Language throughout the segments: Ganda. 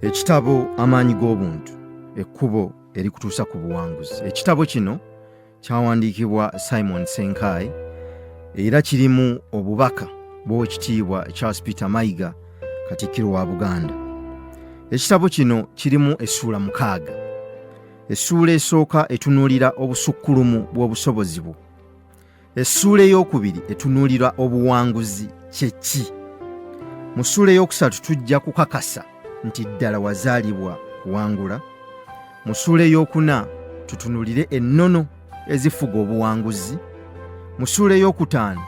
Ekitabo Amaanyi g'Obuntu, Ekkubo Erikutuusa ku Buwanguzi. Ekitabo kino kyawandiikibwa Simon Ssenkayi era kirimu obubaka bw'Owekitiibwa Charles Peter Mayiga, Katikkiro wa Buganda. Ekitabo kino kirimu essuula 6. Essuula esooka etunuulira obusukkulumu bw'obusobozi bwo. Essuula ey'okubiri etunuulira obuwanguzi kye ki. Mu ssuula ey'okusatu tujja kukakasa nti ddala wazaalibwa kuwangula. Mu ssuula ey'okuna tutunuulire ennono ezifuga obuwanguzi. Mu ssuula ey'okutaano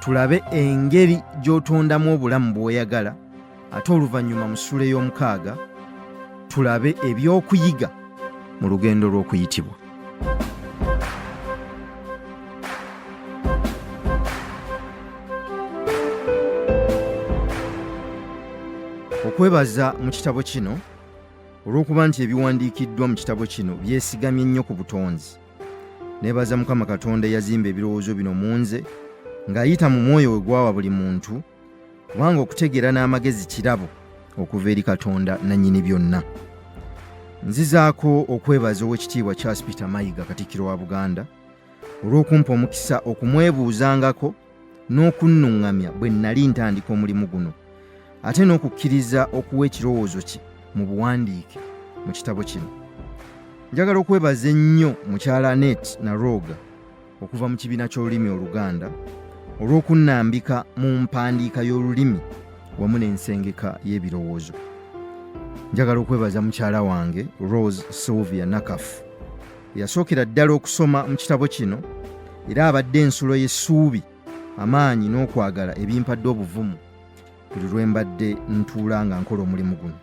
tulabe engeri gy'otondamu obulamu bw'oyagala, ate oluvannyuma mu ssuula ey'omukaaga tulabe ebyokuyiga mu lugendo lw'okuyitibwa. Okwebaza mu kitabo kino olw'okuba nti ebiwandiikiddwa mu kitabo kino byesigamye nnyo ku butonzi. Neebaza Mukama Katonda eyazimba ebirowoozo bino mu nze ng'ayita mu mwoyo we gwawa buli muntu, kubanga okutegeera n'amagezi kirabo okuva eri Katonda nannyini byonna. Nzizaako okwebaza Owekitiibwa Charles Peter Mayiga, Katikkiro wa Buganda, olw'okumpa omukisa okumwebuuzangako n'okunnuŋŋamya bwe nnali ntandika omulimu guno, ate n'okukkiriza okuwa ekirowoozo kye mu buwandiike mu kitabo kino. Njagala okwebaza ennyo mukyala Annette Nalwoga okuva mu kibiina ky'olulimi Oluganda olw'okunnambika mu mpandiika y'olulimi wamu n'ensengeka y'ebirowoozo. Njagala okwebaza mukyala wange Rose Sylvia Nakafu eyasookera ddala okusoma mu kitabo kino era abadde ensulo y'essuubi, amaanyi n'okwagala ebimpadde obuvumu buli lwe mbadde ntuula nga nkola omulimu guno.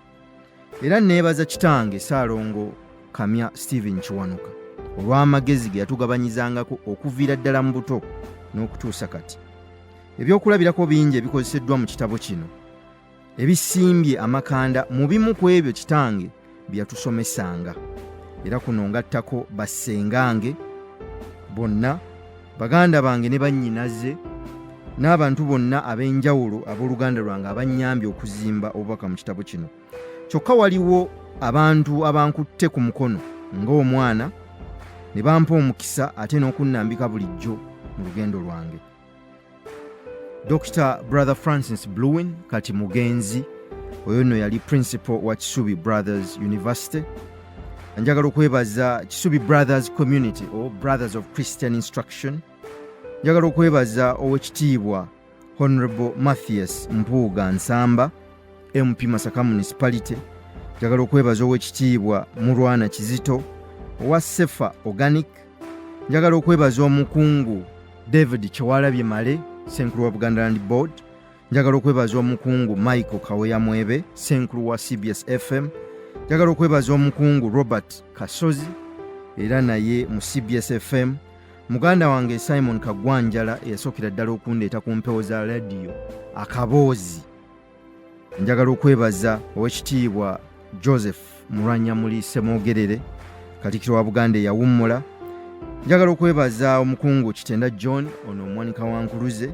Era neebaza kitange Ssaalongo Kamya Stephen Kiwanuka olw'amagezi ge yatugabanyizangako okuviira ddala mu buto n'okutuusa kati. Ebyokulabirako bingi ebikozeseddwa mu kitabo kino ebisimbye amakanda mu bimu ku ebyo kitange bye yatusomesanga, era kuno ngattako bassengange bonna, baganda bange ne bannyinaze, n'abantu bonna ab'enjawulo ab'oluganda lwange abannyambye okuzimba obubaka mu kitabo kino. Kyokka waliwo abantu abankutte ku mukono ng'omwana ne bampa omukisa ate n'okunnambika bulijjo mu lugendo lwange. Dr. Brother Francis Bluin kati mugenzi, oyo nno yali principal wa Kisubi Brothers University. Njagala okwebaza Kisubi Brothers Community or Brothers of Christian Instruction. Njagala okwebaza Owekitiibwa Honorable Mathias Mpuuga Nsamba, MP Masaka Municipality. Njagala okwebaza Owekitiibwa Mulwana Kizito owa Sefa Organic. Njagala okwebaza omukungu David Kyewalabye Male, ssenkulu wa Buganda Land Board. Njagala okwebaza omukungu Michael Kaweya Mwebe, ssenkulu wa CBS FM. Njagala okwebaza omukungu Robert Kasozi era naye mu CBS FM. Muganda wange Simon Kagwanjala eyasookera ddala okundeeta ku mpewo za radiyo akaboozi. Njagala okwebaza Owekitiibwa Joseph Mulwanyamuli Ssemwogerere, Katikkiro wa Buganda eyawummula. Njagala okwebaza omukungu Kitenda John, ono omuwanika wa Nkuluze,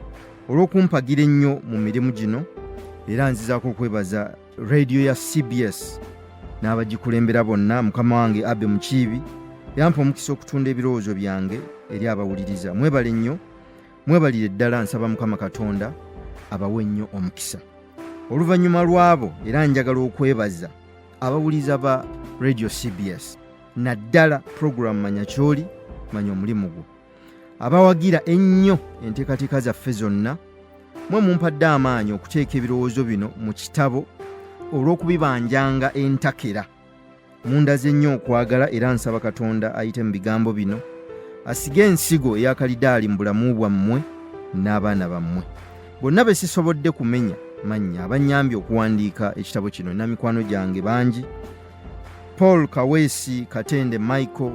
olw'okumpagira ennyo mu mirimu gino. Era nzizaako okwebaza rediyo ya CBS n'abagikulembera bonna. Mukama wange Abe Mukiibi yampa omukisa okutunda ebirowoozo byange eri abawuliriza. Mwebale nnyo, mwebalire ddala. Nsaba Mukama Katonda abawe nnyo omukisa. Oluvannyuma lw'abo era njagala okwebaza abawuliriza ba Radio CBS, naddala puroguramu Manya Ky'oli, Manya Omulimu Gwo, abawagira ennyo enteekateeka zaffe zonna. Mwe mumpadde amaanyi okuteeka ebirowoozo bino mu kitabo olw'okubibanjanga entakera. Mundaze nnyo okwagala era nsaba Katonda ayite mu bigambo bino asige ensigo eya kalidaali mu bulamu bwammwe n'abaana bammwe. Bonna be sisobodde kumenya mannya abannyambye okuwandiika ekitabo kino na mikwano gyange bangi, Paul Kaweesi, Katende Michael,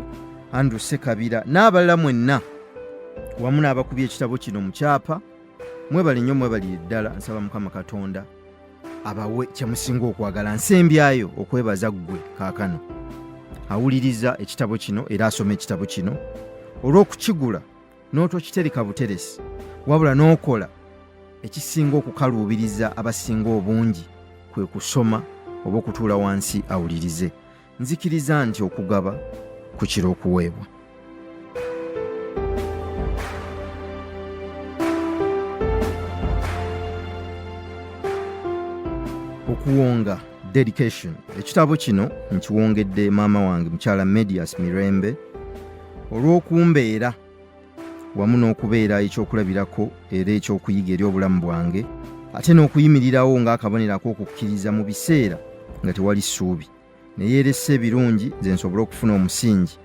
Andrew Ssekabira n'abalala mwenna wamu n'abakubye ekitabo kino mu kyapa, mwebale nnyo, mwebalire ddala. Nsaba Mukama Katonda abawe kyemusinga okwagala. Nsembyayo okwebaza ggwe kaakano awuliriza ekitabo kino era asoma ekitabo kino olw'okukigula n'otokitereka buteresi, wabula n'okola ekisinga okukaluubiriza abasinga obungi, kwe kusoma oba okutuula wansi awulirize. Nzikiriza nti okugaba kukira okuweebwa. Okuwonga, dedication. Ekitabo kino nkiwongedde maama wange mukyala Medias Mirembe olw'okumbeera wamu n'okubeera ekyokulabirako era ekyokuyiga eri obulamu bwange, ate n'okuyimirirawo ng'akabonero ak'okukkiriza mu biseera nga tewali ssuubi, ne yeeresa ebirungi nze nsobole okufuna omusingi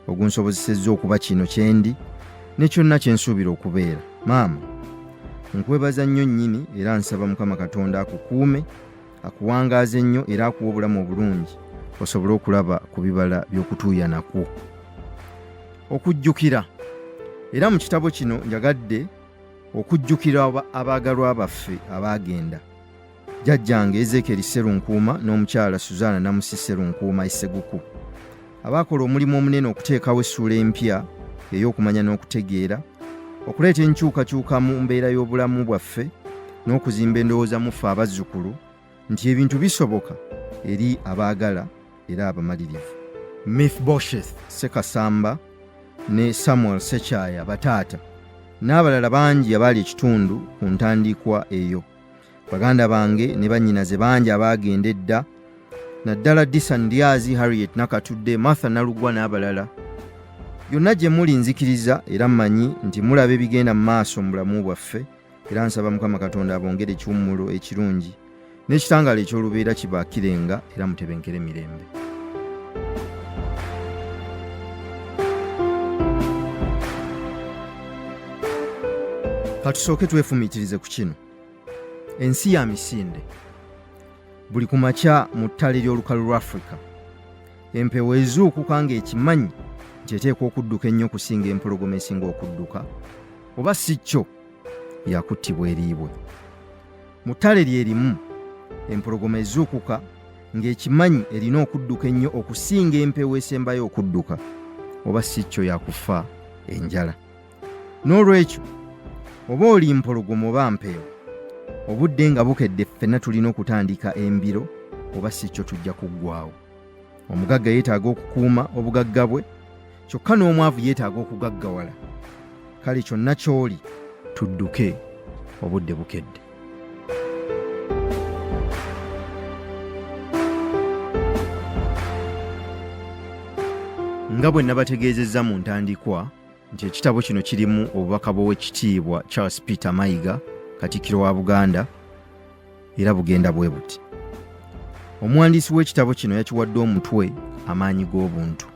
ogunsobozesezza okuba kino kye ndi ne kyonna kye nsuubira okubeera. Maama, nkwebaza nnyo nnyini era nsaba Mukama Katonda akukuume, akuwangaaze nnyo era akuwe obulamu obulungi osobole okulaba ku bibala by'okutuuyana kwo. Okujjukira. Era mu kitabo kino njagadde okujjukira abaagalwa baffe abaagenda. Jjajjange Ezeekyeri Sserunkuuma n'omukyala Suzaana Namusi Sserunkuuma e Sseguku abaakola omulimu omunene okuteekawo essuula empya ey'okumanya n'okutegeera, okuleeta enkyukakyuka mu mbeera y'obulamu bwaffe n'okuzimba endowooza mu ffe abazzukulu nti ebintu bisoboka eri abaagala era abamalirivu. Mephibosheth Ssekasamba ne Samuel Ssekyaya bataata n'abalala bangi abaali ekitundu ku ntandikwa eyo. Baganda bange ne bannyinaze bangi abaagenda edda, naddala Disan Ndyazi, Harriet Nakatudde, Martha Nalugwa n'abalala. Yonna gye muli nzikiriza era mmanyi nti mulaba ebigenda mu maaso mu bulamu bwaffe, era nsaba Mukama Katonda abongere ekiwummulo ekirungi n'ekitangaala eky'olubeera kibaakirenga era mutebenkere mirembe. Katusooke twefumiitirize ku kino. Ensi ya misinde. Buli ku makya mu ttale ly'olukalu lwa Afrika, empewo ezuukuka ng'ekimanyi nti eteekwa okudduka ennyo okusinga empologoma esinga okudduka, oba si kyo yakuttibwa eriibwe. Mu ttale lye limu, empologoma ezuukuka ng'ekimanyi erina okudduka ennyo okusinga empewo esembayo okudduka, oba si kyo yakufa enjala. N'olwekyo oba oli mpologoma oba mpeewo, obudde nga bukedde ffenna tulina okutandika embiro oba si kyo tujja kuggwaawo. Omugagga yeetaaga okukuuma obugagga bwe, kyokka n'omwavu yeetaaga okugaggawala. Kale kyonna ky'oli tudduke, obudde bukedde. Nga bwe nabategeezezza mu ntandikwa nti ekitabo kino kirimu obubaka bw'Oweekitiibwa Charles Peter Mayiga, Katikkiro wa Buganda, era bugenda bwe buti. Omuwandiisi w'ekitabo kino yakiwadde omutwe Amaanyi g'obuntu.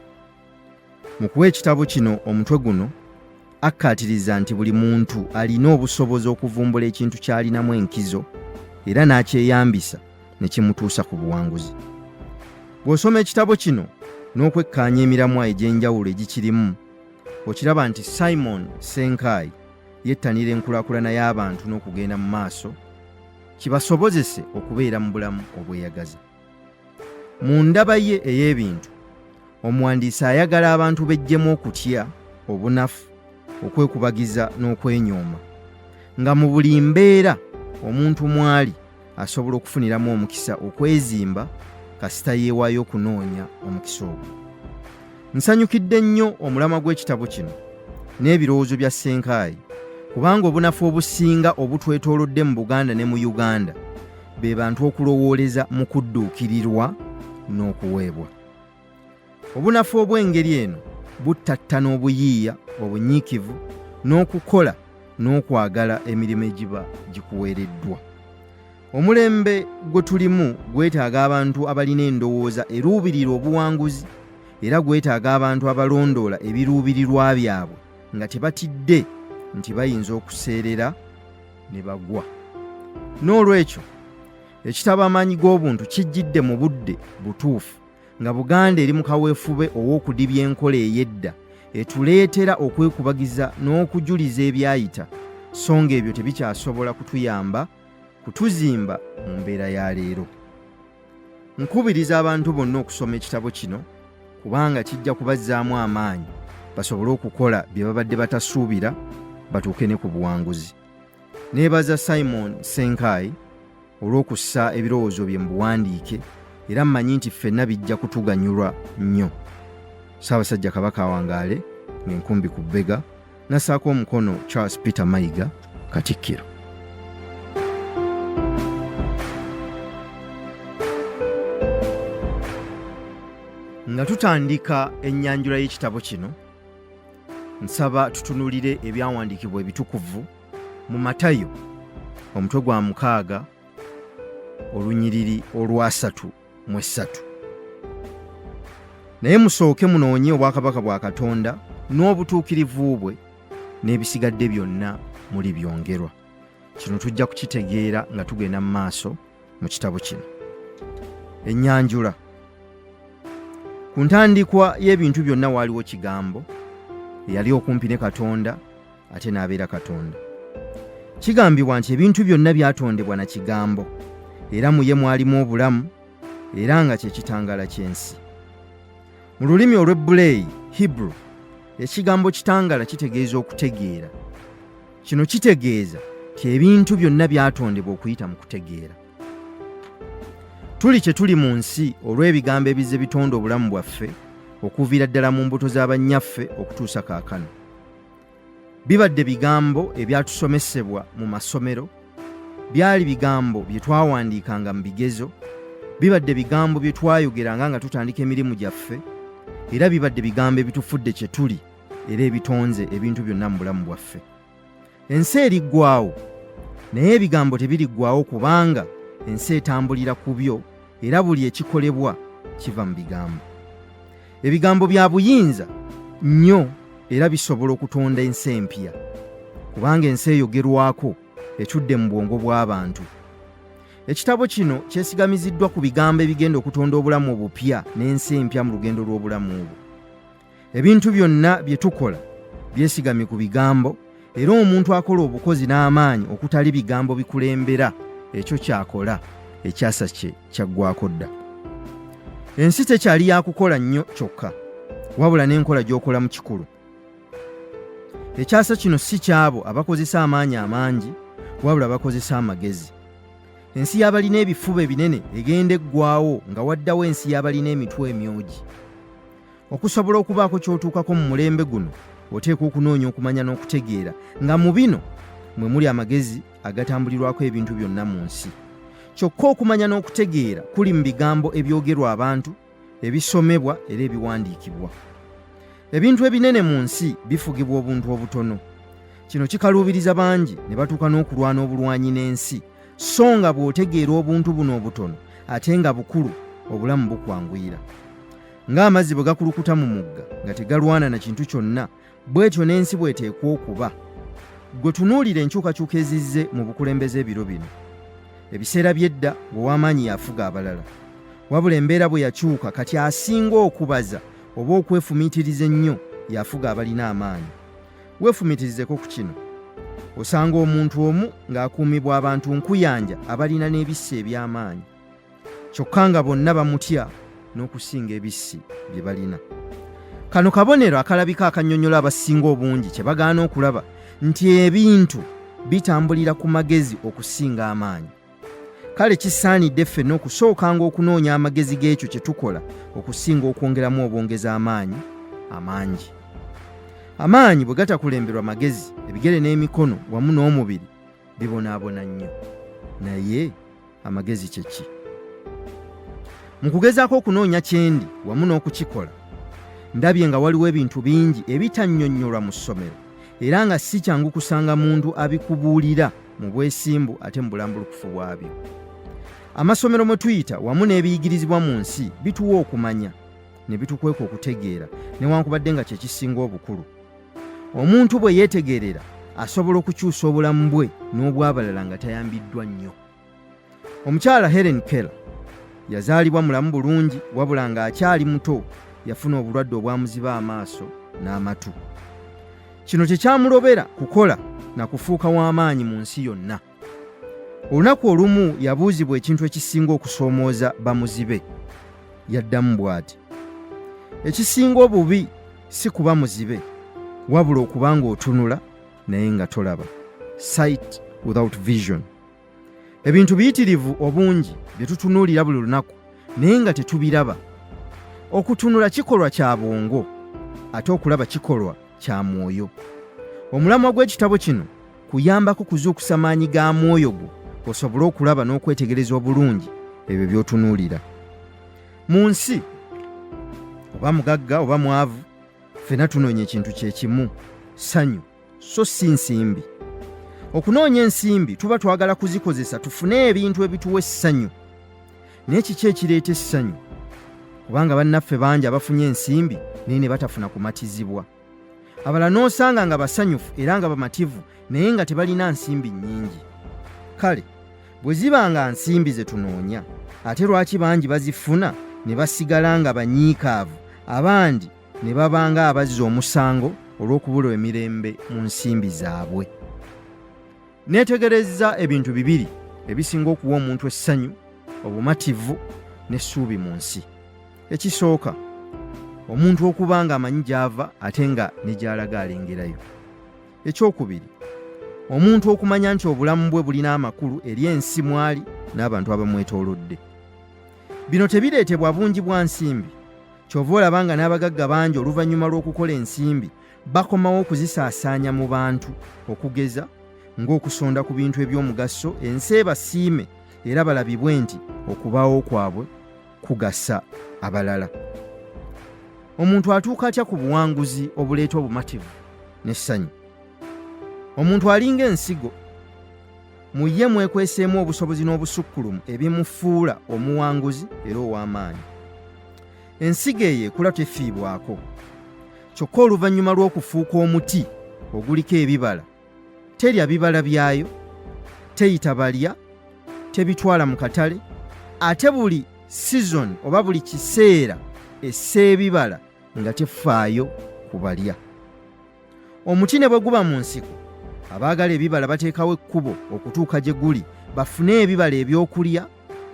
Mu kuwa ekitabo kino omutwe guno, akkaatiriza nti buli muntu alina obusobozi okuvumbula ekintu ky'alinamu enkizo era n'akyeyambisa ne kimutuusa ku buwanguzi. Bw'osoma ekitabo kino n'okwekkaanya emiramwa egy'enjawulo egikirimu, okiraba nti Simon Ssenkaayi yettanira enkulaakulana y'abantu n'okugenda mu maaso kibasobozese okubeera mu bulamu obweyagaza. Mu ndaba ye ey'ebintu, omuwandiisi ayagala abantu beggyemu okutya, obunafu, okwekubagiza n'okwenyooma, nga mu buli mbeera omuntu mw'ali asobola okufuniramu omukisa okwezimba kasita yeewaayo okunoonya omukisa ogwo. Nsanyukidde nnyo omulamwa gw'ekitabo kino n'ebirowoozo bya Ssenkaayi kubanga obunafu obusinga obutwetoolodde mu Buganda ne mu Uganda be bantu okulowooleza mu kudduukirirwa n'okuweebwa. Obunafu obw'engeri eno buttattana obuyiiya, obunyiikivu n'okukola n'okwagala emirimu egiba gikuweereddwa. Omulembe gwe tulimu gwetaaga abantu abalina endowooza eruubirira obuwanguzi era gwetaaga abantu abalondoola ebiruubirirwa byabwe nga tebatidde nti bayinza okuseerera ne bagwa. Noolwekyo ekitabo Amaanyi g'Obuntu kijjidde mu budde butuufu nga Buganda eri mu kaweefube ow'okudibya enkola ey'edda etuleetera okwekubagiza n'okujuliza ebyayita so ng'ebyo tebikyasobola kutuyamba kutuzimba mu mbeera ya leero. Nkubiriza abantu bonna okusoma ekitabo kino kubanga kijja kubazzaamu amaanyi basobole okukola bye babadde batasuubira batuuke ne ku buwanguzi. Neebaza Simon Ssenkaayi olw'okussa ebirowoozo bye mu buwandiike era mmanyi nti ffenna bijja kutuganyulwa nnyo. Ssaabasajja Kabaka awangaale ng'enkumbi ku bbega. Nassaako omukono Charles Peter Mayiga, Katikkiro. Nga tutandika ennyanjula y'ekitabo kino, nsaba tutunuulire ebyawandiikibwa ebitukuvu mu Matayo omutwe gwa 6 olunyiriri olwasatu mu essatu. Naye musooke munoonye obwakabaka bwa Katonda n'obutuukirivu bwe, n'ebisigadde byonna mulibyongerwa. Kino tujja kukitegeera nga tugenda mu maaso mu kitabo kino. Ennyanjula. Ku ntandikwa y'ebintu byonna waaliwo Kigambo, eyali okumpi ne Katonda ate n'abeera Katonda. Kigambibwa nti ebintu byonna byatondebwa na Kigambo, era mu ye mwalimu obulamu, era nga kye kitangaala ky'ensi. Mu lulimi olw'Ebbuleeyi, Hebrew, ekigambo kitangaala kitegeeza okutegeera. Kino kitegeeza nti ebintu byonna byatondebwa okuyita mu kutegeera. Tuli kye tuli mu nsi olw'ebigambo ebizze bitonda obulamu bwaffe okuviira ddala mu mbuto za bannyaffe okutuusa kaakano. Bibadde bigambo ebyatusomesebwa mu masomero, byali bigambo bye twawandiikanga mu bigezo, bibadde bigambo bye twayogeranga nga tutandika emirimu gyaffe, era bibadde bigambo ebitufudde kye tuli era ebitonze ebintu byonna mu bulamu bwaffe. Ensi eriggwaawo, naye ebigambo tebiriggwaawo kubanga ensi etambulira ku byo era buli ekikolebwa kiva mu bigambo. Ebigambo bya buyinza nnyo era bisobola okutonda ensi empya, kubanga ensi eyogerwako etudde mu bwongo bw'abantu. Ekitabo kino kyesigamiziddwa ku bigambo ebigenda okutonda obulamu obupya n'ensi empya mu lugendo lw'obulamu obwo. Ebintu byonna bye tukola byesigamye ku bigambo, era omuntu akola obukozi n'amaanyi okutali bigambo bikulembera ekyo ky'akola, ekyasa kye kyaggwako dda. Ensi tekyali ya kukola nnyo kyokka, wabula n'enkola gy'okolamu kikulu. Ekyasa kino si ky'abo abakozesa amaanyi amangi, wabula bakozesa amagezi. Ensi y'abalina ebifuba ebinene egenda eggwawo nga waddawo ensi y'abalina emitwe emyogi. Okusobola okubaako ky'otuukako mu mulembe guno, oteekwa okunoonya okumanya n'okutegeera, nga mu bino mwe muli amagezi agatambulirwako ebintu byonna mu nsi. Kyokka okumanya n'okutegeera kuli mu bigambo ebyogerwa abantu, ebisomebwa era ebiwandiikibwa. Ebintu ebinene mu nsi bifugibwa obuntu obutono. Kino kikaluubiriza bangi ne batuuka n'okulwana obulwanyi n'ensi, so nga bw'otegeera obuntu buno obutono ate nga bukulu, obulamu bukwanguyira. Ng'amazzi bwe gakulukuta mu mugga nga tegalwana na kintu kyonna, bw'etyo n'ensi bw'eteekwa okuba. Ggwe tunuulira enkyukakyuka ezizze mu bukulembeze ebiro bino. Ebiseera by'edda ng'ow'amaanyi y'afuga abalala. Wabula embeera bwe yakyuka kati asinga okubaza oba okwefumiitiriza ennyo y'afuga abalina amaanyi. Weefumiitirizeko ku kino. Osanga omuntu omu ng'akuumibwa abantu nkuyanja abalina n'ebissi eby'amaanyi. Kyokka nga bonna bamutya n'okusinga ebissi bye balina. Kano kabonero akalabika akannyonnyola abasinga obungi kye bagaana okulaba nti ebintu bitambulira ku magezi okusinga amaanyi. Kale kisaanidde ffenna okusookanga okunoonya amagezi g'ekyo kye tukola okusinga okwongeramu obwongezi amaanyi amangi. Amaanyi bwe gatakulemberwa magezi, ebigere n'emikono wamu n'omubiri bibonaabona nnyo. Naye amagezi kye ki? Mu kugezaako okunoonya kyendi wamu n'okukikola, ndabye nga waliwo ebintu bingi ebitannyonnyolwa mu ssomero era nga si kyangu kusanga muntu abikubuulira mu bwesimbu ate mu bulambulukufu bwabyo. Amasomero mwe tuyita wamu n'ebiyigirizibwa mu nsi bituwa okumanya ne bitukweka okutegeera newankubadde nga kye kisinga obukulu. Omuntu bwe yeetegerera asobola okukyusa obulamu bwe n'obw'abalala nga tayambiddwa nnyo. Omukyala Helen Keller yazaalibwa mulamu bulungi wabula ng'akyali muto yafuna obulwadde obwamuziba amaaso n'amatu. Kino tekyamulobera kukola na kufuuka w'amaanyi mu nsi yonna. Olunaku olumu yabuuzibwa ekintu ekisinga okusoomooza bamuzibe. Yaddamu bw'ati, ekisinga obubi si kuba muzibe, wabula okuba ng'otunula naye nga tolaba. Sight without vision. Ebintu biyitirivu obungi bye tutunuulira buli lunaku naye nga tetubiraba. Okutunula kikolwa kya bwongo, ate okulaba kikolwa kya mwoyo. Omulamwa gw'ekitabo kino kuyambako kuzuukusa maanyi ga mwoyo gwo osobole okulaba n'okwetegereza obulungi ebyo by'otunuulira. Mu nsi, oba mugagga oba mwavu, ffena tunoonya ekintu kye kimu, ssanyu, so si nsimbi. Okunoonya ensimbi tuba twagala kuzikozesa tufune ebintu ebituwa essanyu. Naye kiki ekireeta essanyu? Kubanga bannaffe bangi abafunye ensimbi naye ne batafuna kumatizibwa. Abalala n'osanga nga basanyufu era nga bamativu naye nga tebalina nsimbi nnyingi. Kale bwe ziba nga nsimbi ze tunoonya, ate lwaki bangi bazifuna ne basigala nga banyiikaavu, abandi ne baba ng'abazza omusango olw'okubulwa emirembe mu nsimbi zaabwe? Neetegerezza ebintu bibiri ebisinga okuwa omuntu essanyu, obumativu n'essuubi mu nsi. Ekisooka, omuntu okuba ng'amanyi gy'ava ate nga ne gy'alaga alengerayo. Ekyokubiri, omuntu okumanya nti obulamu bwe bulina amakulu eri ensi mw'ali n'abantu abamwetoolodde. Bino tebireetebwa bungi bwa nsimbi. Ky'ova olaba nga n'abagagga bangi oluvannyuma lw'okukola ensimbi bakomawo okuzisaasaanya mu bantu, okugeza ng'okusonda ku bintu eby'omugaso ensi ebasiime era balabibwe nti okubaawo kwabwe kugasa abalala. Omuntu atuuka atya ku buwanguzi obuleeta obumativu n'essanyu? Omuntu alinga ensigo, mu ye mwekweseemu obusobozi n'obusukkulumu ebimufuula omuwanguzi era ow'amaanyi. Ensigo eyo ekula tefiibwako, kyokka oluvannyuma lw'okufuuka omuti oguliko ebibala, terya bibala byayo, teyita balya, tebitwala mu katale, ate buli sizoni oba buli kiseera essa ebibala nga tefaayo ku balya. Omuti ne bwe guba mu nsiko, abaagala ebibala bateekawo ekkubo okutuuka gye guli bafune ebibala eby'okulya,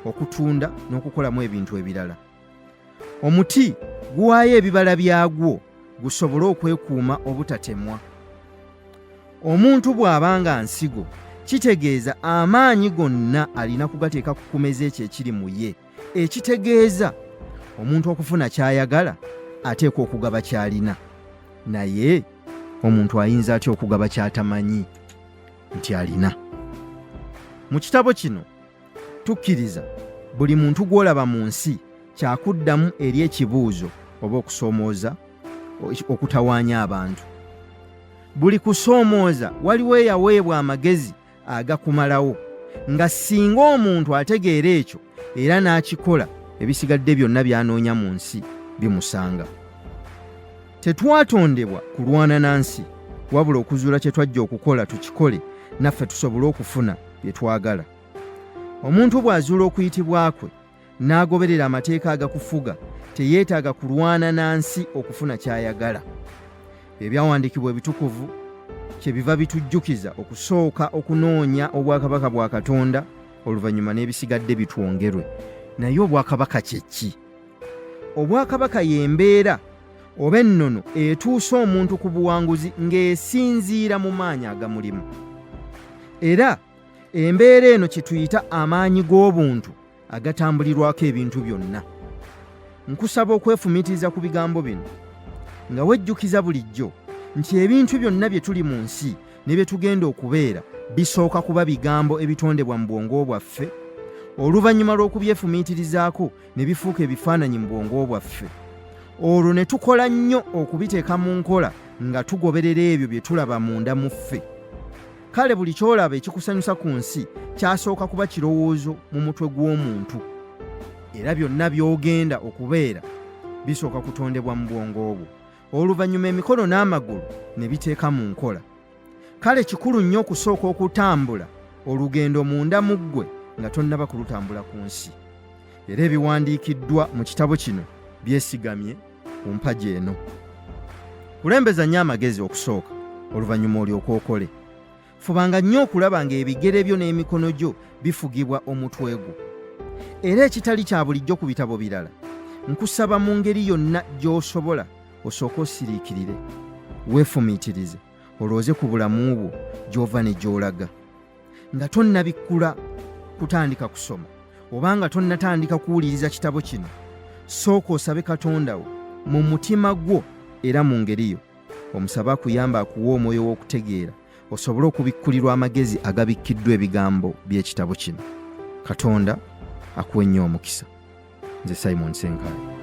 okutunda n'okukolamu ebintu ebirala. Omuti guwaayo ebibala byagwo gusobole okwekuuma obutatemwa. Omuntu bw'aba nga nsigo, kitegeeza amaanyi gonna alina kugateeka ku kumeza ekyo ekiri mu ye, ekitegeeza omuntu okufuna ky'ayagala ateekwa okugaba ky'alina. Naye omuntu ayinza atya okugaba ky'atamanyi nti alina? Mu kitabo kino tukkiriza buli muntu gw'olaba mu nsi kyakuddamu eri ekibuuzo oba okusoomooza okutawaanya abantu. Buli kusoomooza waliwo eyaweebwa amagezi agakumalawo, nga singa omuntu ategeera ekyo era n'akikola, ebisigadde byonna by'anoonya mu nsi bimusanga. Tetwatondebwa kulwana na nsi, wabula okuzuula kye twajja okukola tukikole naffe tusobole okufuna bye twagala. Omuntu bw'azuula okuyitibwa kwe n'agoberera amateeka agakufuga, teyeetaaga kulwana na nsi okufuna ky'ayagala. Ebyawandiikibwa ebitukuvu kye biva bitujjukiza okusooka okunoonya obwakabaka bwa Katonda, oluvannyuma n'ebisigadde bitwongerwe. Naye obwakabaka kye ki? Obwakabaka y'embeera oba ennono etuusa omuntu ku buwanguzi ng'esinziira mu maanyi agamulimu. Era embeera eno kye tuyita amaanyi g'obuntu agatambulirwako ebintu byonna. Nkusaba okwefumiitiriza ku bigambo bino nga wejjukiza bulijjo nti ebintu byonna bye tuli mu nsi ne bye tugenda okubeera bisooka kuba bigambo ebitondebwa mu bwongo bwaffe, oluvannyuma lw'okubyefumiitirizaako ne bifuuka ebifaananyi mu bwongo bwaffe, olwo ne tukola nnyo okubiteeka mu nkola nga tugoberera ebyo bye tulaba munda mu ffe. Kale buli ky'olaba ekikusanyusa ku nsi kyasooka kuba kirowoozo mu mutwe gw'omuntu, era byonna by'ogenda okubeera bisooka kutondebwa mu bwongo bwo, oluvannyuma emikono n'amagulu ne biteeka mu nkola. Kale kikulu nnyo okusooka okutambula olugendo munda mu ggwe nga tonnaba kulutambula ku nsi. Era ebiwandiikiddwa mu kitabo kino byesigamye ku mpagi eno. Kulembeza nnyo amagezi okusooka, oluvannyuma olyoke okole. Fubanga nnyo okulaba ng'ebigere byo n'emikono gyo bifugibwa omutwe gwo. Era ekitali kya bulijjo ku bitabo birala, nkusaba mu ngeri yonna gy'osobola osooke osiriikirire, weefumiitirize, olowooze ku bulamu bwo gy'ova ne gy'olaga. Nga tonnabikkula kutandika kusoma, Obanga tonnatandika kuwuliriza kitabo kino, sooka osabe Katonda wo mu mutima gwo era mu ngeri yo, omusabe akuyambe akuwe omwoyo w'okutegeera osobole okubikkulirwa amagezi agabikkiddwa ebigambo by'ekitabo kino. Katonda akuwe nnyo omukisa. Nze Simon Ssenkayi.